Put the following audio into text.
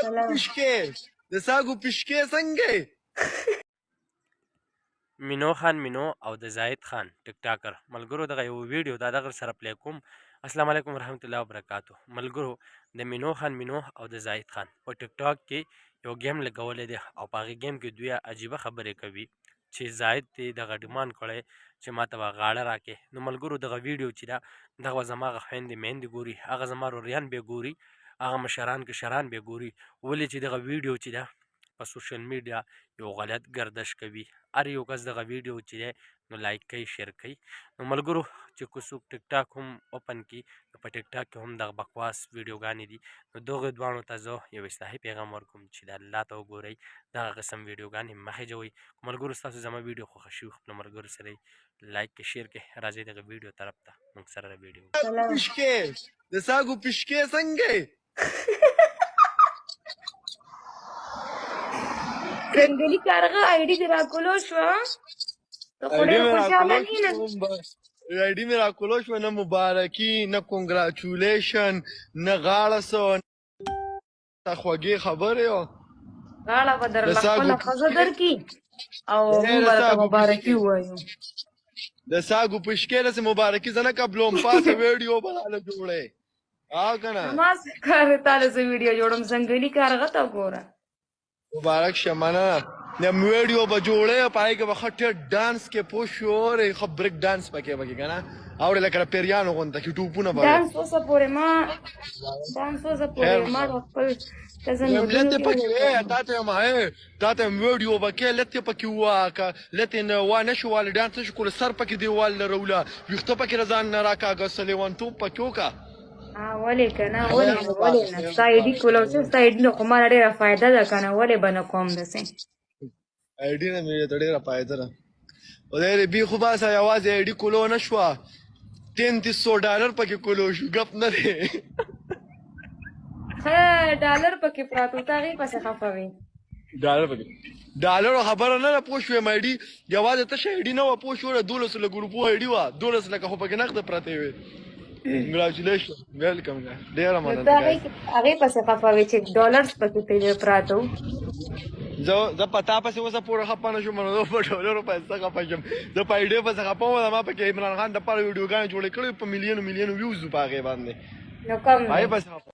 پشکې، د ساګو پشکې څنګه؟ مینو خان مینو او د زاهد خان ټیک ټاکر ملګرو دغه یو ویډیو دا دغه سره پلی کوم. السلام علیکم ورحمت الله وبرکاتو. ملګرو، د مینو خان مینو او د زاهد خان په ټیک ټاک کې یو گیم لګولی دی او په هغې گیم کې دوی عجیبه خبرې کوي چې زاهد دې دغه ډیمانډ کړی چې ماته به غاړه راکې. نو ملګرو، دغه ویډیو چې ده دغه زما هغه خویندې میندې ګوري، هغه زما روریان به ګوري، هغه مشران کشران به ګوري، ولې چې دغه ویډیو چې ده په سوشل میډیا یو غلط ګردش کوي. هر یو کس دغه ویډیو چې دی نو لایک کوي، شیر کوي. نو ملګرو، چې که څوک ټیک ټاک هم اوپن کړي نو په ټیک ټاک کې هم دغه بکواس ویډیوګانې دي. نو دغه دواړو ته زه یو اصلاحي پیغام ورکوم چې د الله ته وګورئ، دغه قسم ویډیوګانې مه خېجوئ. ملګرو، ستاسو زما ویډیو خوښه شوي، خپلو ملګرو سره لایک کې شیر کړئ. راځئ دغه ویډیو طرف ته، موږ سره د ویډیو. پشکې، د ساګو پشکې څنګه؟ ځنګلي کارغه، آیډي دې راکولو شو ته خو ډېر خوشحاله نه یې. آیډي مې راکولو شو، نه مبارکي، نه کنګراچولیشن، نه غاړه سو، نه خوږې خبرې. او غاړه به درله خپله ښځه درکړي او موږ به درته مبارکي ووایو. د ساګو پشکې داسې مبارکي زه نه قبلوم. پاسه ویډیو به راله جوړې او که نه؟ زما څه کار دی تا له زه ویډیو جوړوم؟ ځنګلي کارغه ته وګوره. مبارک شه، مننه. نیم ویډیو به جوړې او په هغې کې به ښه ټیټ ډانس کې پوه شو، ښه بریک ډانس پکې به کې که نه اورې، لکه د پیریانو غونته کې ټوپونه به. ډانس اوسه پورې ما د خپل کزن لتې پکې تا ته ما تا ته ویډیو به کې لتې پکې واکه، لتې نه وا نه شو والي، ډانس نشو کولی، سر پکې دیوال لروله، ویښته پکې ځان نه راکاږه، سلیوانتوب پکې وکړه. ولې کنه، ولې نه، ولې نه؟ ستا آیډي کولاو چې ستا آیډي نه خو ما ډېره فایده ده کنه، ولې به نه کوم داسې؟ آیډي نه مې ته ډېره فایده ده. خدای دې بي خو باسه، یوازې آیډي کولو نه شوه، $3300 پکې کولو شو، ګپ نه دی. ښه، ډالر پکې پراتو، ته هغې پسې خفه وې. ډالر پکې، ډالر خبره نه ده، پوه شوې؟ ما آیډي یوازې تشه آیډي نه وه، پوه شو، 12 لکو روپو آیډي وه، 12 لکه خو پکې نقد پرتې وې. کنګراچولیشن، ویلکم، ډېره نو مننه. ته هغې پسې خفه وې چې ډالرز پکې ترې پراته وو. زه په تا پسې اوسه پورې خفه نه شوم، نو په ډالرو پسې خفه شم؟ زه په آیډي پسې خفه وم. ما پکې عمران خان دپاره ویډیوګانې جوړې کړې، په میلیونو میلیونو ویوز په هغې باندې. نو کم هغې دی. پسې خفه.